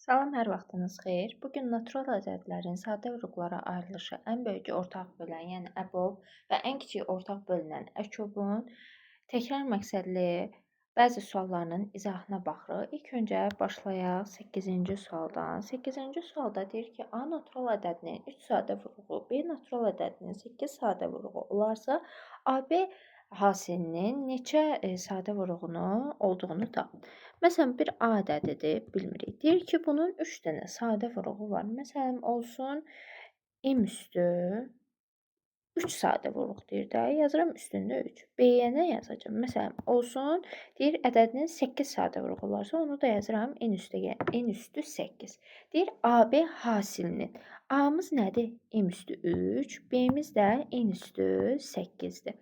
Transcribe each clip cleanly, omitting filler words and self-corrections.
Salam, hər vaxtınız xeyir. Bu gün natural ədədlərin sadə vuruqlara ayrılışı ən böyük ortaq bölən, yəni əbob və ən kiçik ortaq bölünən əkobun təkrar məqsədli bəzi suallarının izahına baxırıq. İlk öncə başlayaq 8-ci sualdan. 8-ci sualda deyir ki, A natural ədədinin 3 sadə vuruğu, B natural ədədinin 8 sadə vuruğu olarsa, AB hasilinin neçə sadə vuruğunu olduğunu tap. Məsələn, bir A ədədidir, bilmirik. Deyir ki, bunun 3 dənə sadə vuruğu var. Məsələn, olsun M üstü 3 sadə vuruq deyir də. Yazıram üstündə 3. B-yə nə yazacağam? Məsələn, olsun, deyir, ədədinin 8 sadə vuruğu olarsa, onu da yazıram N üstə, N üstü 8. Deyir, AB hasilinin. A-mız nədir? M üstü 3, B-miz də N üstü 8-dir.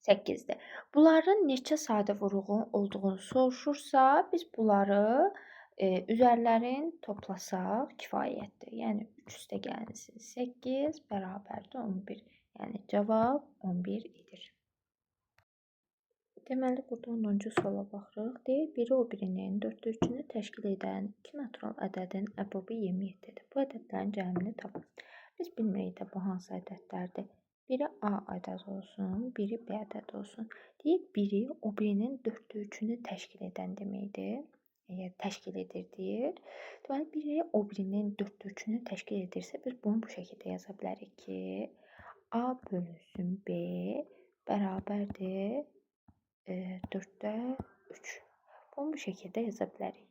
8-dir. Bunların neçə sadə vuruğun olduğunu soruşursa, biz bunları üzərlərin toplasaq kifayətdir. Yəni 3 üstə gəlsin 8 bərabərdir 11. Yəni cavab 11 edir. Deməli, burada 10-cu suala baxırıq. Deyir, biri o birinin 4-də 3-ünü təşkil edən 2 natural ədədin əbobu 27-dir. Bu ədədlərin cəmini tapın. Biz bilmirik də bu hansı ədədlərdir. Biri A ədədi olsun, biri B ədədi olsun. Deyir, biri o birinin 4-də 3-ünü təşkil edən deməkdir. Yəni, təşkil edir deyir. Deməli, biri o birinin 4-də 3-ünü təşkil edirsə, biz bunu bu şəkildə yaza bilərik ki, A bölünsün B bərabərdir 4-də 3. Bunu bu şəkildə yaza bilərik.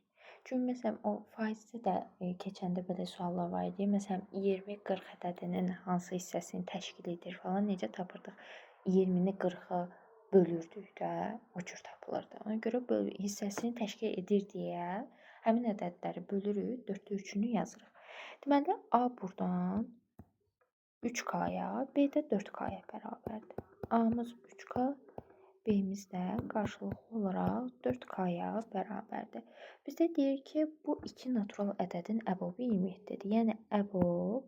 Çünki, məsələn, o faizdə də keçəndə belə suallar var idi. Məsələn, 20-40 ədədinin hansı hissəsini təşkil edir falan necə tapırdıq? 20-ni 40-a bölürdük də, o cür tapılırdı. Ona görə hissəsini təşkil edir deyə həmin ədədləri bölürük, 4-də 3-ünü yazırıq. Deməli, A buradan 3K-ya, B də 4K-ya bərabərdir. A-mız 3K, B-miz də qarşılıqlı olaraq 4K-ya bərabərdir. Bizdə deyir ki, bu iki natural ədədin əbobu 27-dir. Yəni, əbob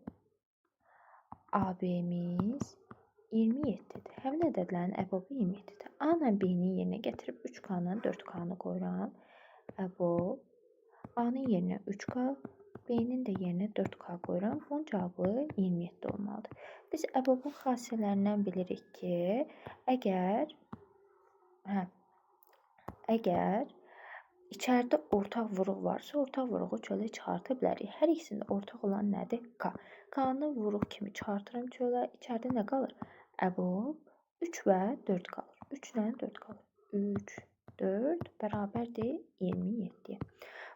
AB-miz 27-dir. Həmin ədədlərin əbobu 27-dir. A ilə B-nin yerinə gətirib 3K-nı 4K-nı qoyuram. Əbob A-nın yerinə 3K, B-nin də yerinə 4K qoyuram. Bunun cavabı 27 olmalıdır. Biz əbobun xassələrindən bilirik ki, əgər içəridə ortaq vuruq varsa, ortaq vuruğu çölə çıxarta bilərik. Hər ikisində ortaq olan nədir? K. K-nı vuruq kimi çıxartıram çölə. İçəridə nə qalır? Əbob 3 və 4 qalır. 3 ilə 4 qalır. 3, 4 bərabərdir 27-yə.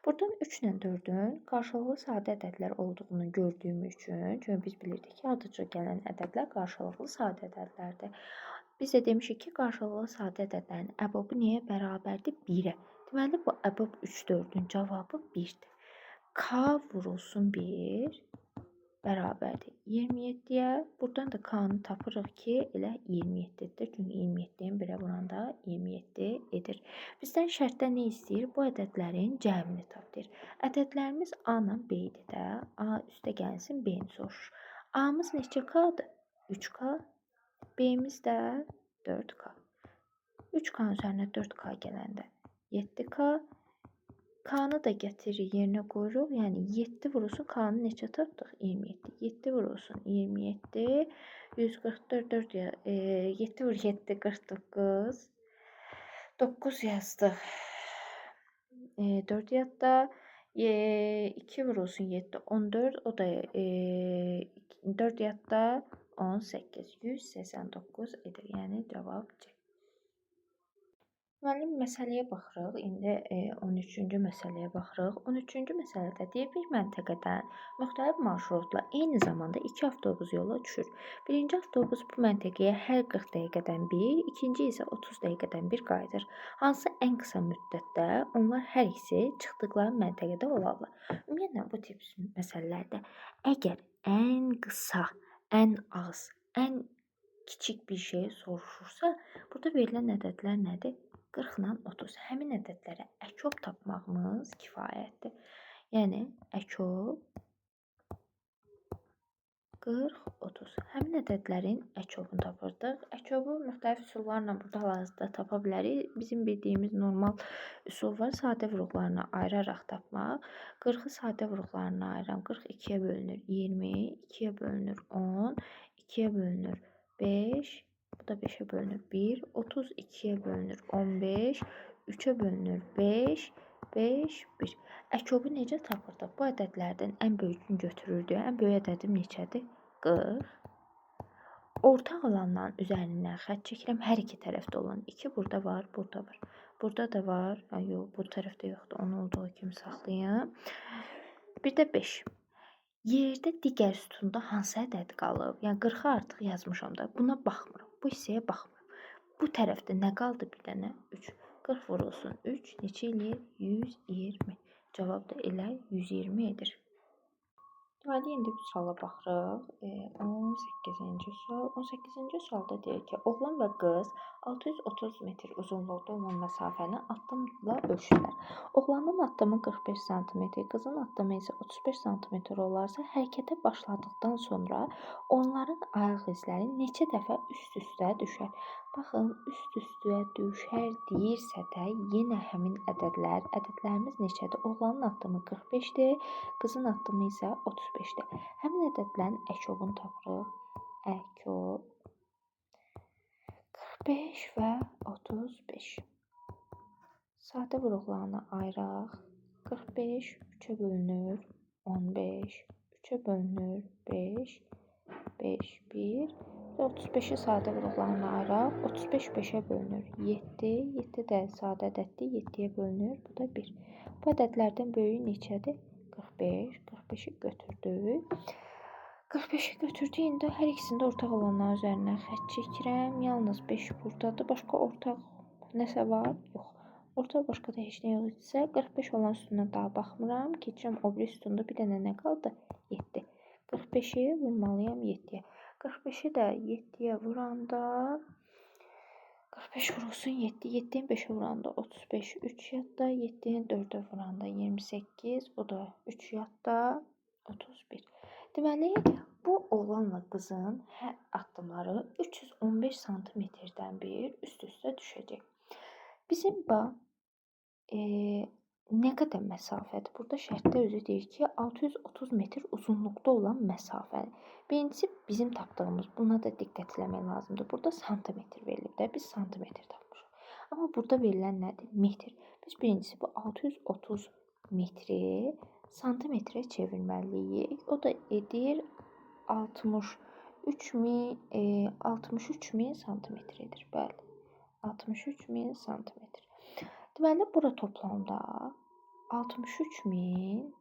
Buradan 3 ilə 4-ün qarşılıqlı sadə ədədlər olduğunu gördüyüm üçün, çünki biz bilirdik ki, ardıcıl gələn ədədlər qarşılıqlı sadə ədədlərdir. Biz də demişik ki, qarşılıqlı sadə ədədlərin əbobu nəyə bərabərdir? 1-ə. Deməli, bu əbob 3, 4-ün cavabı 1-dir. K vurulsun 1 bərabərdir 27-yə. Buradan da K-nı tapırıq ki, elə 27-dir. Çünki 27-ni 1-ə vuranda 27 edir. Bizdən şərtdə nə istəyir? Bu ədədlərin cəmini tap deyir. Ədədlərimiz A ilə B idi də. A üstə gəlsin, B-ni soruşur. A-mız neçə K-dır? 3K. B-miz də 4K. 3K-nın üzərinə 4K gələndə 7K. K-nı da gətiririk, yerinə qoyuruq. Yəni 7 vurulsun. K-nı neçə tapdıq? 27. 7 vurulsun. 27. 144, 4, 7 vur 7, 49. 9 yazdıq. 4 yadda. 2 vurulsun 7, 14. O da 4 yadda. 18, 189 edir. Yəni cavab C. Deməli, məsələyə baxırıq. İndi 13-cü məsələyə baxırıq. 13-cü məsələdə deyir, bir məntəqədən müxtəlif marşrutla eyni zamanda 2 avtobus yola düşür. Birinci avtobus bu məntəqəyə hər 40 dəqiqədən bir, ikinci isə 30 dəqiqədən bir qayıdır. Hansı ən qısa müddətdə onlar hər ikisi çıxdıqları məntəqədə olarlar. Ümumiyyətlə, bu tip məsələlərdə əgər ən qısa, ən az, ən kiçik bir şey soruşursa, burada verilən ədədlər nədir? 40 ilə 30. Həmin ədədlərə əkob tapmağımız kifayətdir. Yəni, əkob 40, 30. Həmin ədədlərin əkobunu tapırdıq. Əkobu müxtəlif üsullarla burada hal-hazırda tapa bilərik. Bizim bildiyimiz normal üsul var. Sadə vuruqlarına ayıraraq tapmaq. 40-ı sadə vuruqlarına ayıram. 40 2-yə bölünür 20, 2-yə bölünür 10, 2-yə bölünür 5, bu da 5-ə bölünür 1, 30 2-yə bölünür 15, 3-ə bölünür 5, 5, 1. Əkobu necə tapırdıq? Bu ədədlərdən ən böyüyünü götürürdük. Ən böyük ədədim neçədir? 40. Ortaq olanların üzərindən xətt çəkirəm. Hər iki tərəfdə olan 2 burada var, burada var. Burada da var. Yox, bu tərəfdə yoxdur. Onu olduğu kimi saxlayım. Bir də 5. Yerdə digər sütunda hansı ədəd qalıb? Yəni 40-ı artıq yazmışam da. Buna baxmıram. Bu hissəyə baxmıram. Bu tərəfdə nə qaldı bir dənə? 3. 40 vurulsun 3 neçə eləyir? 120. Cavab da elə 120 edir. Deməli, indi bu suala baxırıq. 18-ci sual. 18-ci sualda deyir ki, oğlan və qız 630 metr uzunluqda olan məsafəni addımla ölçdülər. Oğlanın addımı 45 sm, qızın addımı isə 35 sm olarsa, hərəkətə başladıqdan sonra onların ayaq izləri neçə dəfə üst-üstə düşər? Baxın, üst-üstə düşər deyirsə də yenə həmin ədədlər, ədədlərimiz neçədir? Oğlanın addımı 45-dir, qızın addımı isə 35-dir. Həmin ədədlərin əkobunu tapırıq. Əkob 45 və 35. Sadə vuruqlarına ayıraq. 45 3-ə bölünür 15, 3-ə bölünür 5, 5, 1. 35-i sadə vuruqlarına ayıraq. 35 5-ə bölünür 7, 7 də sadə ədəddir, 7-yə bölünür, bu da 1. Bu ədədlərdən böyüyü neçədir? 45, 45-i götürdük. 45-i götürdük. İndi hər ikisində ortaq olanların üzərindən xətt çəkirəm. Yalnız 5 buradadır. Başqa ortaq nəsə var? Yox. Ortaq başqa da heç nə yox idisə, 45 olan sütundan daha baxmıram. Keçirəm o biri sütunda bir dənə nə qaldı? 7. 45-i vurmalıyam 7-yə. 45-i də 7-yə vuranda 45 vurulsun 7. 7-ni 5-ə vuranda 35, 3 yadda. 7-ni 4-ə vuranda 28, o da 3 yadda, 31. Deməli, bu oğlanla qızın hər addımları 315 santimetrdən bir üst-üstə düşəcək. Bizim nə qədər məsafədir? Burada şərtdə özü deyir ki, 630 metr uzunluqda olan məsafəni. Birincisi, bizim tapdığımız, buna da diqqət eləmək lazımdır. Burada santimetr verilib də, biz santimetr tapmışıq. Amma burada verilən nədir? Metr. Biz birincisi bu 630 metri santimetrə çevirməliyik. O da edir 63.000 santimetr edir. Bəli, 63.000 santimetr. Deməli, bura toplamda 63.000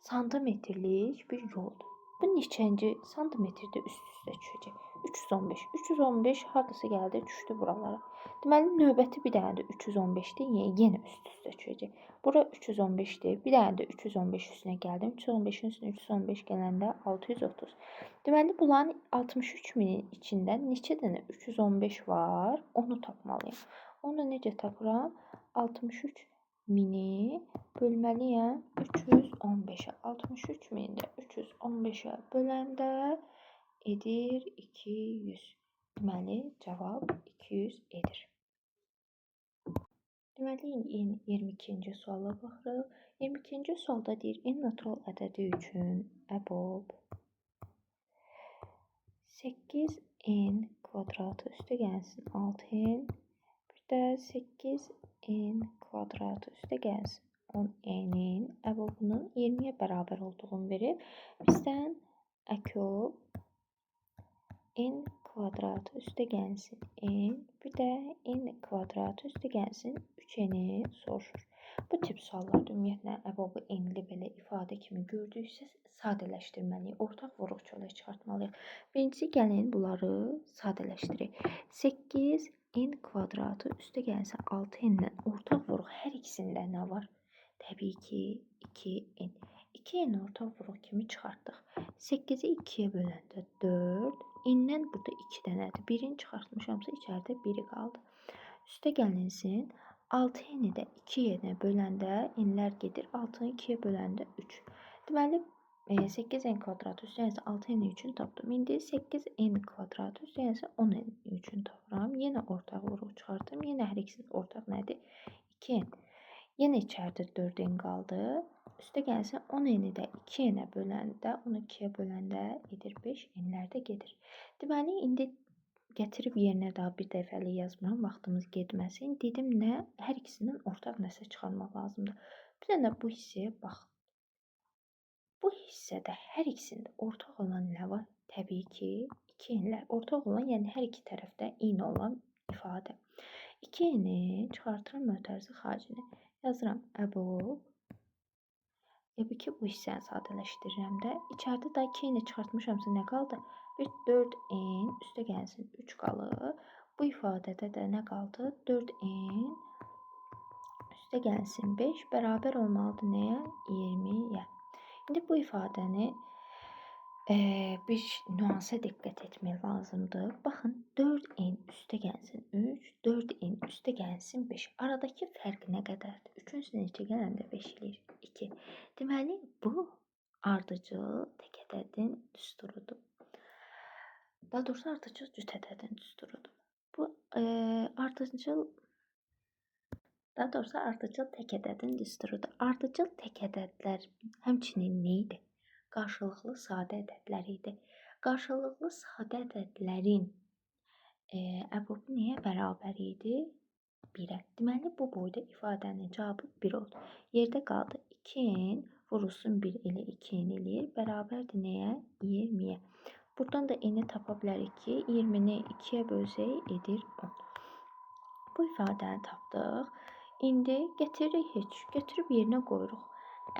santimetrlik bir yoldur. Bu neçənci santimetrdə üst-üstə düşəcək? 315. 315 hardasa gəldi, düşdü buralara. Deməli, növbəti bir dənə də 315-dir, yenə üst-üstə düşəcək. Bura 315-dir, bir dənə də 315 üstünə gəldim. 315-in üstünə 315 gələndə 630. Deməli, bunların 63.000-in içindən neçə dənə 315 var, onu tapmalıyam. Onu necə tapıram? 63.000-i bölməliyəm 315-ə. 63.000-i də 315-ə böləndə edir 200. Deməli, cavab 200 edir. Deməli, 22-ci suala baxırıq. 22-ci sualda deyir, n natural ədədi üçün əbob 8n kvadratı üstə gəlsin 6n, bir də 8n kvadratı üstə gəlsin 10n-in əbobunun 20-yə bərabər olduğunu verib. Bizdən əkob n kvadratı üstə gəlsin n, bir də n kvadratı üstə gəlsin 3n-i soruşur. Bu tip suallarda ümumiyyətlə əbobu n-li belə ifadə kimi gördüksə sadələşdirməliyik, ortaq vuruq çölə çıxartmalıyıq. Birincisi, gəlin bunları sadələşdirək. 8n kvadratı üstə gəlsin 6n-lə ortaq vuruq hər ikisində nə var? Təbii ki, 2n. 2n ortaq vuruq kimi çıxartdıq. 8-i 2-yə böləndə 4, n-dən burada 2 dənədir. Birini çıxartmışamsa içəridə 1-i qaldı. Üstə gəlinsin 6n-i də 2-yə böləndə n-lər gedir. 6-nı 2-yə böləndə 3. Deməli, 8n kvadratı üstə gəlsin 6n üçün tapdım. İndi 8n kvadratı üstə gəlsin 10n üçün tapıram. Yenə ortaq vuruq çıxartıram. Yenə hər ikisinin ortaq nədir? 2n. Yenə içəridə 4n qaldı. Üstə gəlsin 10n-i də 2n-ə böləndə, onu 2-yə böləndə edir 5, n-lər də gedir. Deməli, indi gətirib yerinə daha bir dəfəlik yazmıram, vaxtımız getməsin. Dedim nə? Hər ikisindən ortaq nəsə çıxarmaq lazımdır. Bir dənə bu hissəyə bax. Bu hissədə hər ikisində ortaq olan nə var? Təbii ki, 2n-lər. Ortaq olan, yəni hər iki tərəfdə eyni olan ifadə. 2n-i çıxartıram mötərizə xaricinə. Yazıram əbob. Təbii ki, bu hissəni sadələşdirirəm də. İçəridə daha 2n-i çıxartmışamsa nə qaldı? Bir 4n üstə gəlsin 3 qalır. Bu ifadədə də nə qaldı? 4n üstə gəlsin 5 bərabər olmalıdır nəyə? 20-yə. İndi bu ifadəni bir nüansa diqqət etmək lazımdır. Baxın, 4n üstə gəlsin 3, 4n üstə gəlsin 5. Aradakı fərq nə qədərdir? 3-ün üstünə neçə gələndə 5 eləyir? 2. Deməli, bu ardıcıl tək ədədin düsturudur. Daha doğrusu ardıcıl cüt ədədin düsturudur. Bu ardıcıl, daha doğrusu ardıcıl tək ədədin düsturudur. Ardıcıl tək ədədlər həmçinin nə idi? Qarşılıqlı sadə ədədlər idi. Qarşılıqlı sadə ədədlərin əbobu nəyə bərabər idi? 1-ə. Deməli, bu boyda ifadənin cavabı 1 oldu. Yerdə qaldı 2n vurulsun 1 ilə 2n eləyir. Bərabərdir nəyə? 20-yə. Buradan da n-i tapa bilərik ki, 20-ni 2-yə bölsək edir 10. Bu ifadəni tapdıq. İndi gətiririk heç, gətirib yerinə qoyuruq.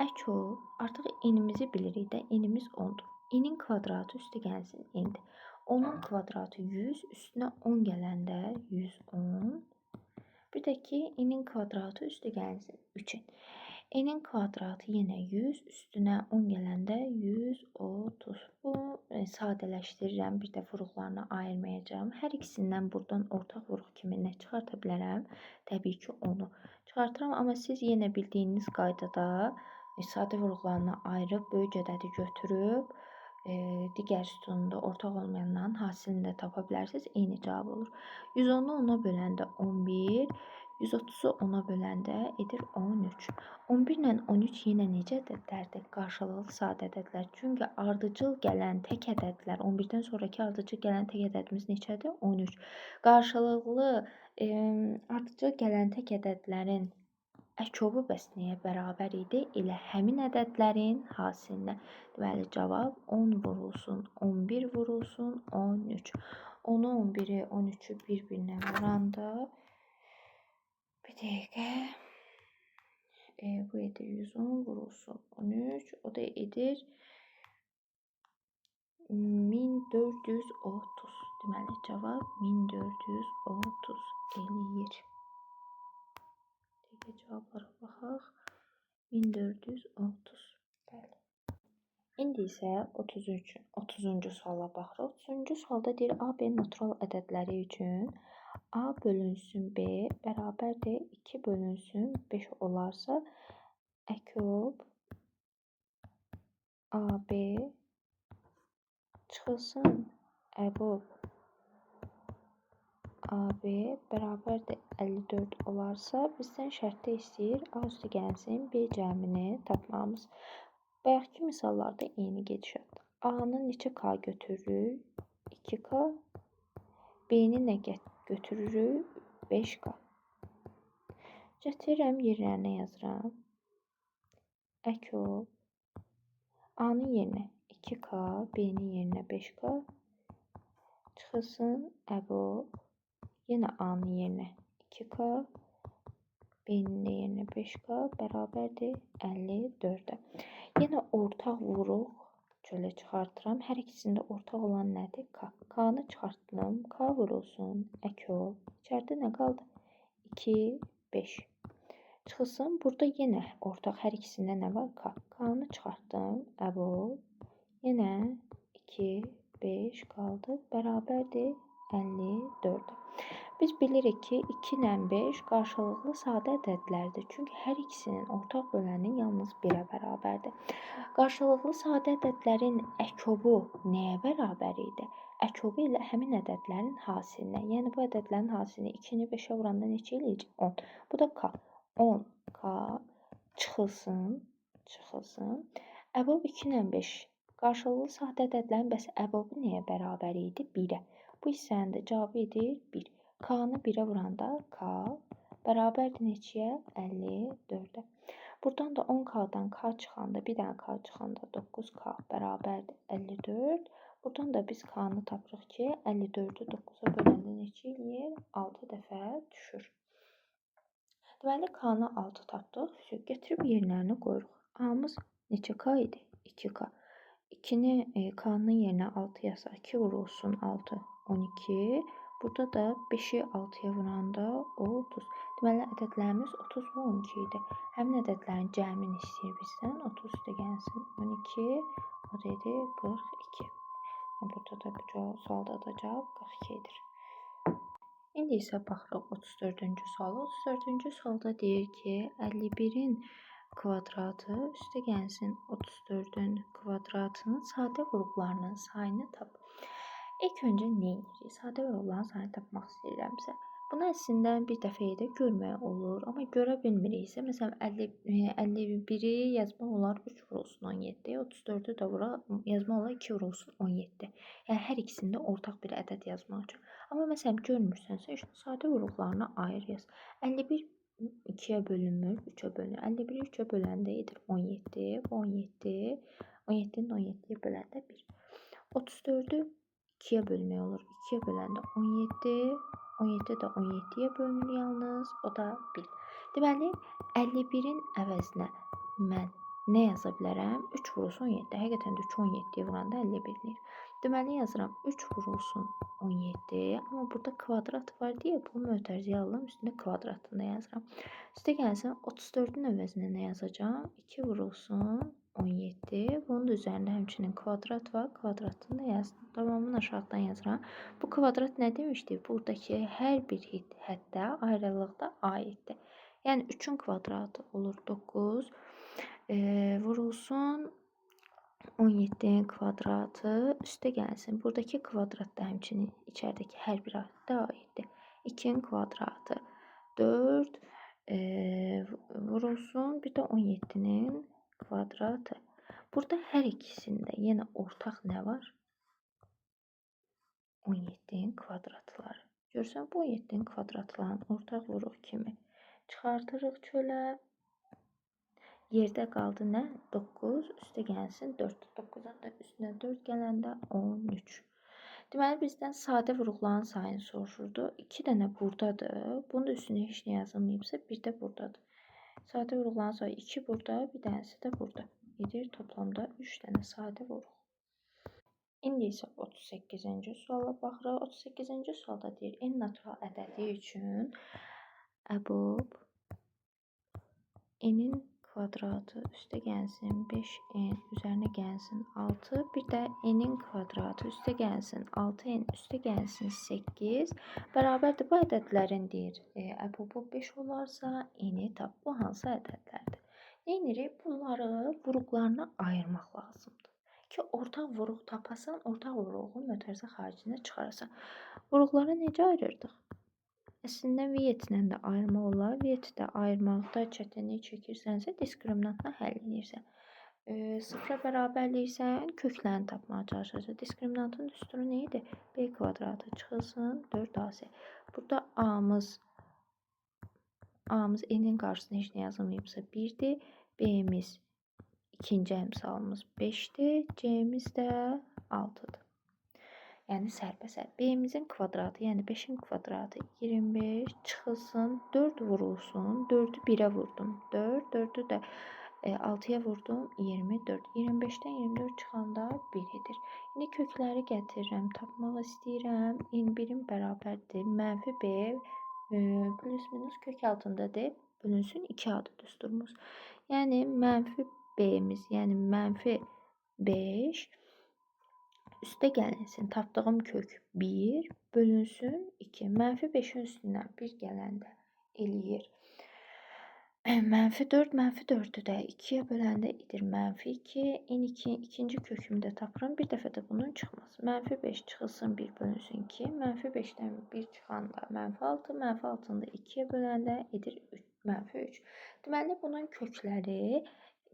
Əkob, artıq n-imizi bilirik də, n-imiz 10-dur. N-in kvadratı üstə gəlsin n-dir. 10-un kvadratı 100, üstünə 10 gələndə 110. Bir də ki, n-in kvadratı üstə gəlsin 3n. N-in kvadratı yenə 100, üstünə 10 gələndə 130. Bunu sadələşdirirəm, bir də vuruqlarını ayırmayacağam. Hər ikisindən buradan ortaq vuruq kimi nə çıxarta bilərəm? Təbii ki, 10-u çıxartıram, amma siz yenə bildiyiniz qaydada sadə vuruqlarını ayırıb, böyük ədədi götürüb, digər sütununda ortaq olmayanların hasilini də tapa bilərsiniz. Eyni cavab olur. 110-u 10-a böləndə 11, 130-u 10-a böləndə edir 13. 11 ilə 13 yenə necə ədədlərdir? Qarşılıqlı sadə ədədlər. Çünki ardıcıl gələn tək ədədlər, 11-dən sonraki ardıcıl gələn tək ədədimiz neçədir? 13. Qarşılıqlı ardıcıl gələn tək ədədlərin əkobu bəs nəyə bərabər idi? Elə həmin ədədlərin hasilinə. Deməli, cavab 10 vurulsun, 11 vurulsun, 13. 10-u, 11-i, 13-ü bir-birinə vuranda bir dəqiqə, bu edir 110 vurulsun 13, o da edir 1430. Deməli, cavab 1430 eləyir. Dəqiqə cavablara baxaq. 1430. Bəli. İndi isə 30-cu suala baxırıq. 30-cu sualda deyir, A, B natural ədədləri üçün A bölünsün B bərabərdir 2 bölünsün 5 olarsa, əkob AB çıxılsın əbob AB bərabərdir 54 olarsa, bizdən şərtdə istəyir A üstə gəlsin B cəmini tapmamız. Bayaqki misallarda eyni gedişatdır. A-nı neçə K götürürük? 2K. B-ni nə götürürük? 5K. Gətirirəm, yerlərinə yazıram. Əkob A-nın yerinə 2K, B-nin yerinə 5K çıxılsın əbob. Yenə A-nın yerinə 2K, B-nin də yerinə 5K bərabərdir 54-ə. Yenə ortaq vuruq çölə çıxartıram. Hər ikisində ortaq olan nədir? K. K-nı çıxartdım. K vurulsun. Əkob. İçəridə nə qaldı? 2, 5. Çıxılsın. Burada yenə ortaq hər ikisində nə var? K. K-nı çıxartdım. Əbob. Yenə 2, 5 qaldı. Bərabərdir 54-ə. Biz bilirik ki, 2 ilə 5 qarşılıqlı sadə ədədlərdir. Çünki hər ikisinin ortaq böləni yalnız 1-ə bərabərdir. Qarşılıqlı sadə ədədlərin əkobu nəyə bərabər idi? Əkobu ilə həmin ədədlərin hasilinə. Yəni, bu ədədlərin hasilini 2-ni 5-ə vuranda neçə eləyəcək? 10. Bu da K. 10K çıxılsın, çıxılsın. Əbob 2 ilə 5 qarşılıqlı sadə ədədlərin bəs əbobu nəyə bərabər idi? 1-ə. Bu hissənin də cavabı idi 1. K-nı 1-ə vuranda K bərabərdir neçəyə? 54-ə. Buradan da 10K-dan K çıxanda, bir dənə K çıxanda 9K bərabərdir 54. Buradan da biz K-nı tapırıq ki, 54-ü 9-a böləndə neçə eləyir? 6 dəfə düşür. Deməli, K-nı 6 tapdıq. Gətirib yerlərini qoyuruq. A-mız neçə K idi? 2K. 2-ni K-nın yerinə 6 yazsaq, 2 vurulsun 6, 12. Burada da 5-i 6-ya vuranda 30. Deməli, ədədlərimiz 30 və 12 idi. Həmin ədədlərin cəmini istəyir bizdən. 30 üstə gəlsin 12, o da idi 42. Burada da bu sualda da cavab 42 edir. İndi isə baxırıq 34-cü suala. 34-cü sualda deyir ki, 51-in kvadratı üstə gəlsin 34-ün kvadratının sadə vuruqlarının sayını tap. İlk öncə nə edirik? Sadə vuruqların sayını tapmaq istəyirəmsə, bunu əslində bir dəfəyə də görmək olur, amma görə bilmiriksə, məsələn, 51-i yazmaq olar 3 vurulsun 17, 34-ü də yazmaq olar 2 vurulsun 17. Yəni, hər ikisində ortaq bir ədəd yazmaq üçün. Amma məsələn, görmürsənsə, işte, sadə vuruqlarını ayır yaz. 51 2-yə bölünmür, 3-ə bölünür. 51-i 3-ə böləndə edir 17, 17, 17-nin 17-yə böləndə 1. 34-ü 2-yə bölmək olur. 2-yə böləndə 17, 17 də 17-yə bölünür yalnız, o da 1. Deməli, 51-in əvəzinə mən nə yaza bilərəm? 3 vurulsun 17. Həqiqətən də 3 17-yə vuranda 51 eləyir. Deməli, yazıram 3 vurulsun 17. Amma burada kvadrat var deyə bu mötərizəyə alıram, üstündə kvadratını da yazıram. Üstə gəlsin 34-ün əvəzinə nə yazacağam? 2 vurulsun 17. Bunun da üzərində həmçinin kvadrat var. Kvadratını da yazdım. Davamını aşağıdan yazıram. Bu kvadrat nə demişdi? Buradakı hər bir həddə ayrılıqda aiddir. Yəni 3-ün kvadratı olur 9. Vurulsun 17-nin kvadratı üstə gəlsin. Buradakı kvadrat da həmçinin içəridəki hər bir həddə aiddir. 2-nin kvadratı 4 vurulsun. Bir də 17-nin kvadratı. Burada hər ikisində yenə ortaq nə var? 17-nin kvadratları. Görürsən, bu 17-nin kvadratlarının ortaq vuruq kimi çıxartırıq çölə. Yerdə qaldı nə? 9, üstə gəlsin 4. 9-un da üstünə 4 gələndə 13. Deməli, bizdən sadə vuruqların sayını soruşurdu. 2 dənə buradadır. Bunun da üstünə heç nə yazılmayıbsa, bir də buradadır. Sadə vuruqların sayı 2 burada, bir dənəsi də burada. Edir toplamda 3 dənə sadə vuruq. İndi isə 38-ci suala baxırıq. 38-ci sualda deyir, n natural ədədi üçün əbob n-in kvadratı üstə gəlsin 5n üzərinə gəlsin 6. Bir də n-in kvadratı üstə gəlsin 6n üstə gəlsin 8. Bərabərdir bu ədədlərin deyir. Əbobu 5 olarsa n-i tap. Bu hansı ədədlərdir? Nə edirik? Bunları vuruqlarına ayırmaq lazımdır. Ki, ortaq vuruq tapasan, ortaq vuruğu mötərizə xaricinə çıxarasan. Vuruqları necə ayırırdıq? Əslində, Vietlə də ayırmaq olar. Vietdə ayırmaqda çətinlik çəkirsənsə, diskriminantla həll edirsən. Sıfıra bərabərləyirsən, köklərini tapmağa çalışırsan. Diskriminantın düsturu nə idi? B kvadratı çıxılsın 4AC. Burada A-mız N-in qarşısına heç nə yazılmayıbsa 1-dir. B-miz ikinci əmsalımız 5-dir. C-miz də 6-dır. Yəni sərbəst. B-mizin kvadratı, yəni 5-in kvadratı 25 çıxılsın, 4 vurulsun. 4-ü 1-ə vurdum. 4, 4-ü də 6-ya vurdum. 24. 25-dən 24 çıxanda 1 edir. İndi kökləri gətirirəm, tapmaq istəyirəm. N1-in bərabərdir. Mənfi B plus minus kök altında D bölünsün 2 adı düsturumuz. Yəni mənfi B-miz, yəni mənfi 5 Üstə gəlinsin tapdığım kök 1 bölünsün 2. Mənfi 5-in üstündən 1 gələndə eləyir. Mənfi 4, mənfi 4-ü də 2-yə böləndə edir mənfi 2. N2, ikinci kökümü də tapıram. Bir dəfə də bunun çıxması. Mənfi 5 çıxılsın 1 bölünsün 2. Mənfi 5-dən 1 çıxanda mənfi 6. Mənfi 6-nı da 2-yə böləndə edir 3, mənfi 3. Deməli, bunun kökləri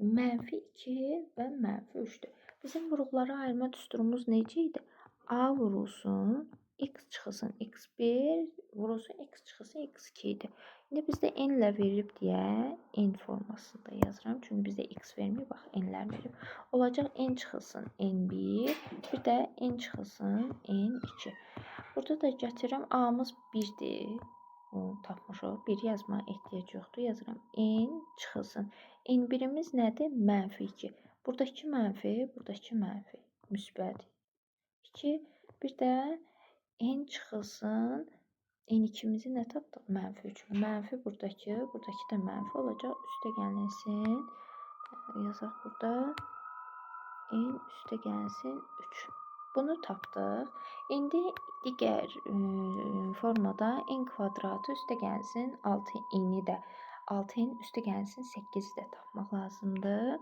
mənfi 2 və mənfi 3-dür. Bizim vuruqlara ayırma düsturumuz necə idi? A vurulsun, x çıxılsın x1, vurulsun x çıxılsın x2 idi. İndi bizdə n ilə verib deyə n formasında yazıram. Çünki bizdə x vermir, bax n-lər verib. Olacaq n çıxılsın n1, bir də n çıxılsın n2. Burada da gətirirəm, a-mız 1-dir. Bunu tapmışıq. 1 yazmağa ehtiyac yoxdur. Yazıram n çıxılsın. N1-imiz nədir? Mənfi 2. Buradakı mənfi, buradakı mənfi. Müsbət 2. Bir də n çıxılsın. N2-mizi nə tapdıq? Mənfi 3. Mənfi buradakı, buradakı da mənfi olacaq. Üstə gəlinsin. Yazaq burada. N üstə gəlinsin 3. Bunu tapdıq. İndi digər formada n kvadratı üstə gəlinsin 6n-i də 6n üstə gəlinsin 8-i də tapmaq lazımdır.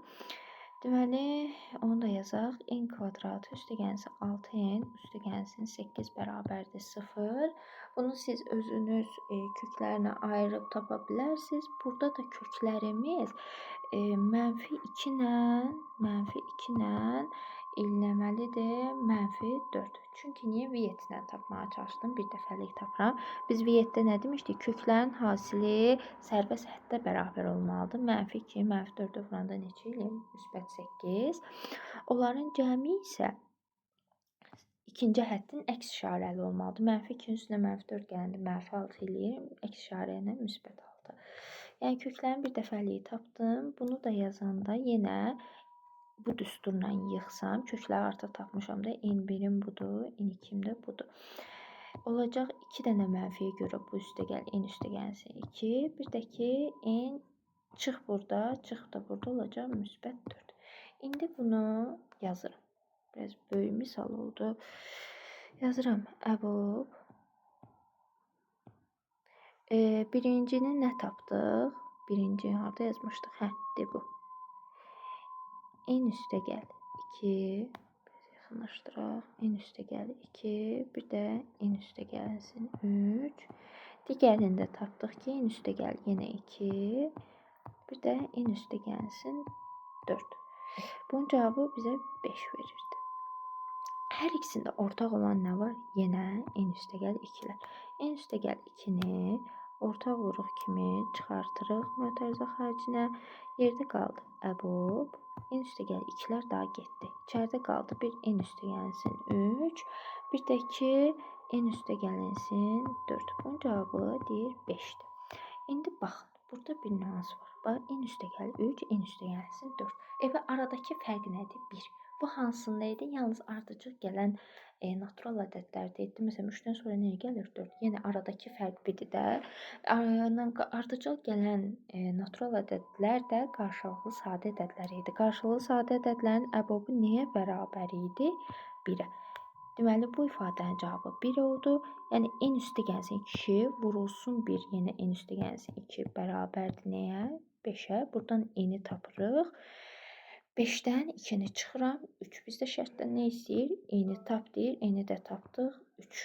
Deməli, onu da yazaq. N kvadratı üstə gəlinsin 6n üstə gəlinsin 8 bərabərdir 0. Bunu siz özünüz köklərinə ayırıb tapa bilərsiniz. Burada da köklərimiz mənfi 2 ilə eləməlidir mənfi 4. Çünki niyə Vietlə tapmağa çalışdım? Bir dəfəlik tapıram. Biz Vietdə nə demişdik? Köklərin hasili sərbəst həddə bərabər olmalıdır. Mənfi 2, mənfi 4-ə vuranda neçə eləyir? Müsbət 8. Onların cəmi isə ikinci həddin əks işarəli olmalıdır. Mənfi 2-nin üstünə mənfi 4 gələndə mənfi 6 eləyir. Əks işarə ilə müsbət 6. Yəni köklərin bir dəfəliyi tapdım. Bunu da yazanda yenə bu düsturla yığsam, kökləri artıq tapmışam da, N1-im budur, N2-im də budur. Olacaq 2 dənə mənfiyə görə bu üstə gəl, N üstə gəlsin 2. Bir də ki, N çıx burada, çıx da burada olacaq müsbət 4. İndi bunu yazıram. Biraz böyük misal oldu. Yazıram. Əbob. Birincini nə tapdıq? Birinci harada yazmışdıq? Hə, de bu. N üstə gəl 2, biraz yaxınlaşdıraq. N üstə gəl 2, bir də N üstə gəlsin 3. Digərini də tapdıq ki, N üstə gəl yenə 2, bir də N üstə gəlsin 4. Bunun cavabı bizə 5 verirdi. Hər ikisində ortaq olan nə var? Yenə N üstə gəl 2-lər. N üstə gəl 2-ni ortaq vuruq kimi çıxartırıq mötərizə xaricinə. Yerdə qaldı əbob. N üstə gəl 2-lər daha getdi. İçəridə qaldı bir N üstə gəlinsin 3. Bir də ki N üstə gəlinsin 4. Bunun cavabı deyir 5-dir. İndi baxın, burada bir nüans var. Bax, N üstə gəl 3, N üstə gəlinsin 4. Və aradakı fərq nədir? 1. Bu hansında idi? Yalnız ardıcıl gələn natural ədədlərdə idi. Məsələn, 3-dən sonra nəyə gəlir? 4. Yəni, aradakı fərq 1-dir də. Ardıcıl gələn natural ədədlər də qarşılıqlı sadə ədədlər idi. Qarşılıqlı sadə ədədlərin əbobu nəyə bərabər idi? 1-ə. Deməli, bu ifadənin cavabı 1 oldu. Yəni, N üstə gəlsin 2, vurulsun 1, yenə N üstə gəlsin 2 bərabərdir nəyə? 5-ə. Buradan N-i tapırıq. 5-dən 2-ni çıxıram. 3. Bizdə şərtdə nə istəyir? N-i tap deyir. N-i də tapdıq. 3.